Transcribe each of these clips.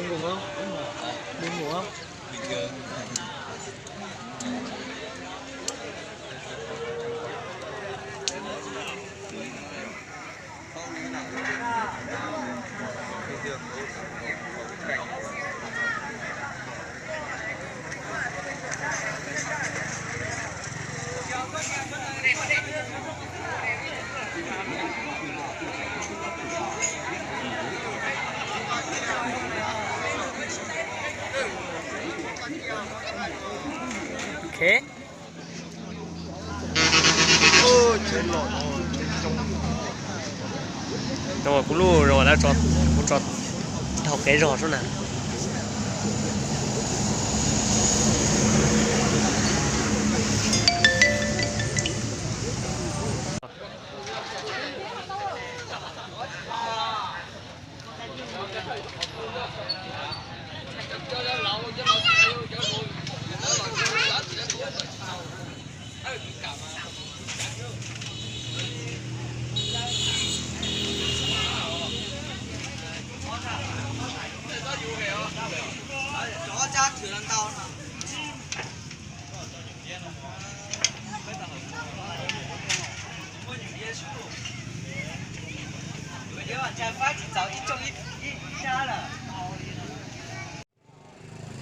Ngu không? Ngu không? Ok. Kuv lub zoo lawv tso, kuv tso dhau kev zog sub na.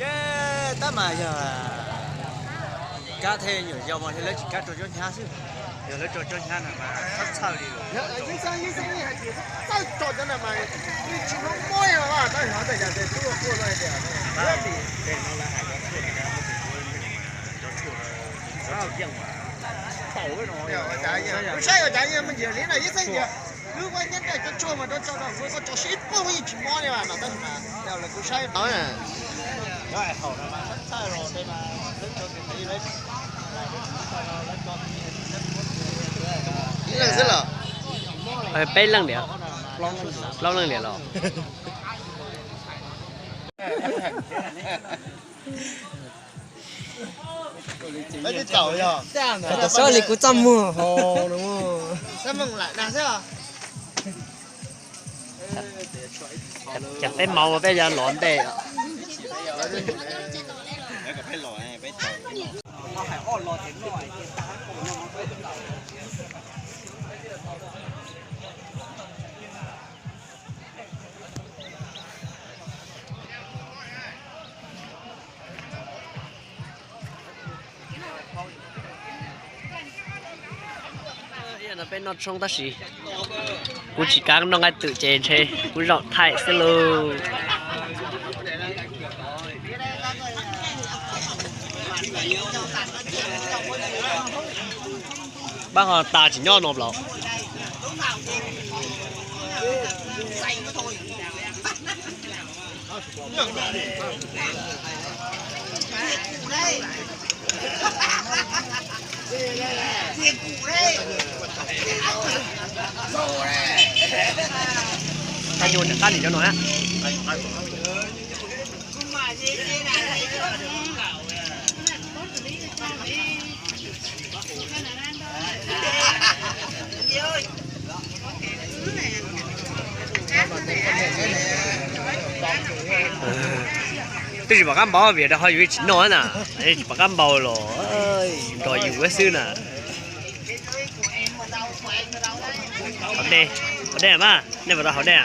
Ces tab mas yog kab thiab nyuam yaus mas yog lawv tsis kam tso cuab hnyav xwb. Yog lawv tso cuab hnyav na mas txhawj txhawj li. Txawj tso cov no mas tsis hnov mob li os, tab sis tab yam tias tub quaj no hais tias, kuv saib ua cas me ntsis li no ib txhia ntsia, wb ua nyob nrog cov tshuaj mas rau tso rau kuv koj tso sib poob yeej tsis mob li mas no tab sis mas lawv kuv saib no na. Ib leeg xwb los? Peb leej niam, plaub leej niam los. Txog li kuv txaj muag hos no. Cas peb maum peb yuav los ntej. Peb noj tshoob tab sis kuv tsis kav noj nqaij twm ces ntshe kuv zaum thaij xwb lauj. Pab ho tas tsis nyob no plaws. Qab nyuag niam qab nim cov no na. Twb tsis pom qab npau vim rau qhov yus tsis noj na, tsis pom qab npau los nrog yus xwb na. Haus dej, haus dej mas, nej puas tau haus dej?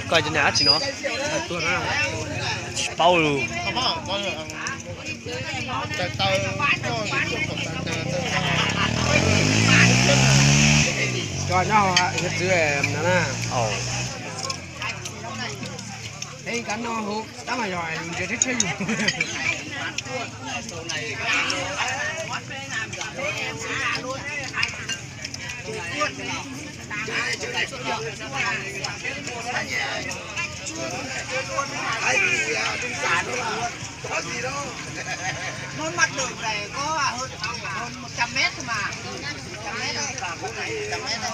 Koj cov niag dab tsi no? Tsis paub lus. Cov nyob hiav txwv no na. Tab mas yog yus ntsia thiab tshiab yus. Muab maj lwm này có hơn, hơn một trăm mét thôi mà. Trăm mét thôi, trăm mét thôi.